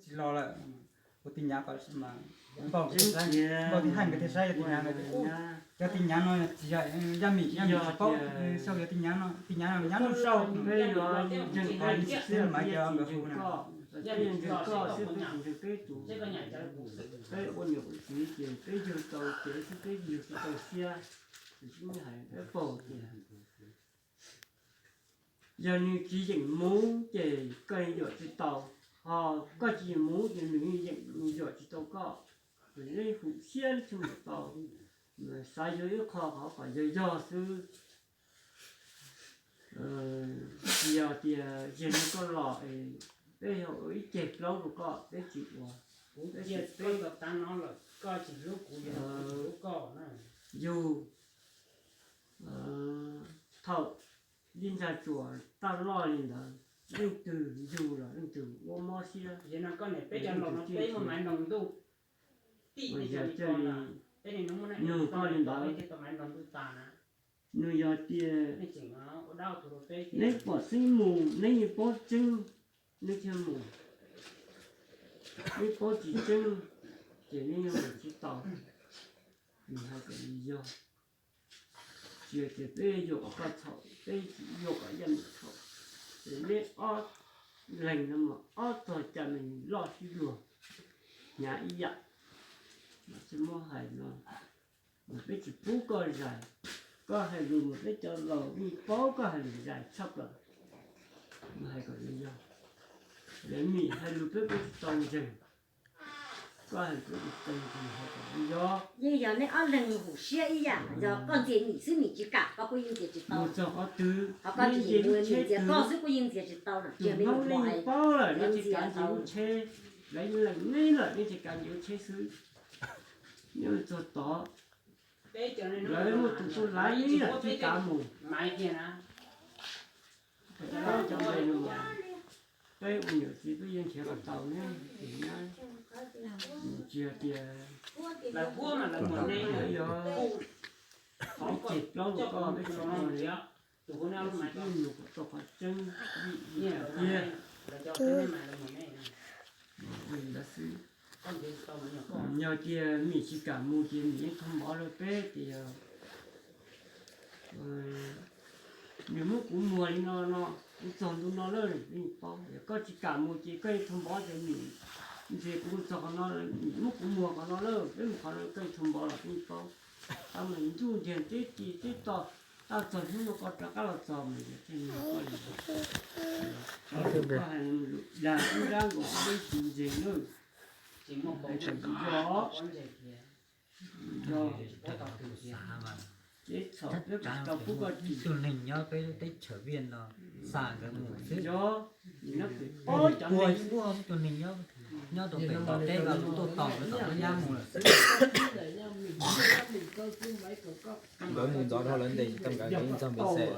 Tsis los lawm, ua tin nyav kom npaum, npaum tib hais nkawd thiaj saib yog tin nyav, nkawd tias, cov tin nyav no tsis yog Yaj Mim, Yaj Mim tsis paub, sau yog tin nyav no, tin nyav no nyav no sau. Peb yuav ntseeg koj xwb mas cov nkawd hu na. Peb ntseeg koj xwb, peb tsis ntseeg peb tus, peb ua niam ua txiv ces peb ntseeg tau ces xwb, peb ntseeg tsis tau siab. Tus tsis hais peb paub tias yog nws tsis yeem mus ces koj yuam tsis tau, ho koj tsis yeem mus ces nws yeem, nws yuam tsis tau koj. Neb hum siab tsheej tau, xav yuav ib qho qhov kom yog yog xwb. Tsis yog tias yog nws koj los es peb ua ib ceg plaub rau koj, peb tsis ua. Kuv cia peb, koj tau tav no lawm koj tsis hlub kuv, yog kuv tsis hlub koj na. Yug, thaum li ntag tsuas taj loj li ntawd, leej twg yug los leej twg ua mob siab. Yog no koj niam peb cov laus no peb muaj maiv nroos ntuj, tij, yog cia li nug koj li ntawd, nws yog tias neb pom xeeb mus neb yeej paub tseeb, neb thiaj mus. Neb paub tsis tseeb ces neb yeej mus tsis tau. Nws hais tias nws yog, tsis yog tias peb yuam kom koj txhaum, peb tsis yuam kom Yaj Mim txhaum. Ces neb ob leeg no mas ob txog caj me loj sib luag, hnyav ib yam. Mas tsis muab hais no, mas peb tsis pub koj zais. Koj hais lus mas peb cov laus yeej paub koj hais lus zais tshaj plaws. Mas hais kom zoo yog, lawv Mim hais lus peb kuj tsis tau ntseeg. Koj hais lus peb kuj tsis tau ntseeg, hais kom zoo yog. Yeej yog neb ob leeg hum siab ib yam, yog koj ntxias Mim xwb Mim tsis kam koj kuj yeej ntxias tsis tau. Mus txog qhov twg, ho koj tsis yeem mus, Mim ntxias koj xwb kuj yeej ntxias tsis tau, tus Hmoob nej yeej paub lawm, nej tsis kam ntxias lub tsheb, lawv yeej lees neb lawm, nej tsis kam ntxias lub tsheb xwb. Nyob txog tod, lawv muaj tus tub lav ib yam tsis kam mus. Cov npe no, peb ua niam txiv peb yeej nrhiav kom tau ne, tsis yog tias lawv yog ib ceg plaub rau koj peb tsis ua li. Tus hu no mas ib nyuag kom tau qhov tseeb, vim li cas tiag. Ua li ntawd xwb. Yog tias Mim tsis kam mus ces Mim yeej thov npov rau peb tias yog nws muab kuv muag li no no, kuv txog ntu no lawm, yeej paub. Yog koj tsis kam mus ces koj yeej thov npov tias Mim ntxias kuv mus txog qhov no, Mim muab kuv muag qhov no lawm, peb mus qhov no, koj yeej thov npov los yeej paub. Tab mas ntuj ntiag teb ci teb to, tab txog hnub no koj rov qab los txog mas yog tseeb koj li. Koj hais dag ub dab nkaus peb tsis ntseeg na. Hais tseem tsis yog, yog ces txhaum peb kom tau pub koj ris. Ib tug neeg nyob peb lub teb chaws Viaj no xa nkawd mus xwb. Yog, no peb pab cov neeg, ib tug neeg nyob, nyob rau pem Nplog teb los kuv tuaj tos nkawd tom Phab Nyab mus lawm xwb. Nkawd mus ntxov dhau lawv ntes tsis tau nkawd, nkawd yeej txog npe xeem.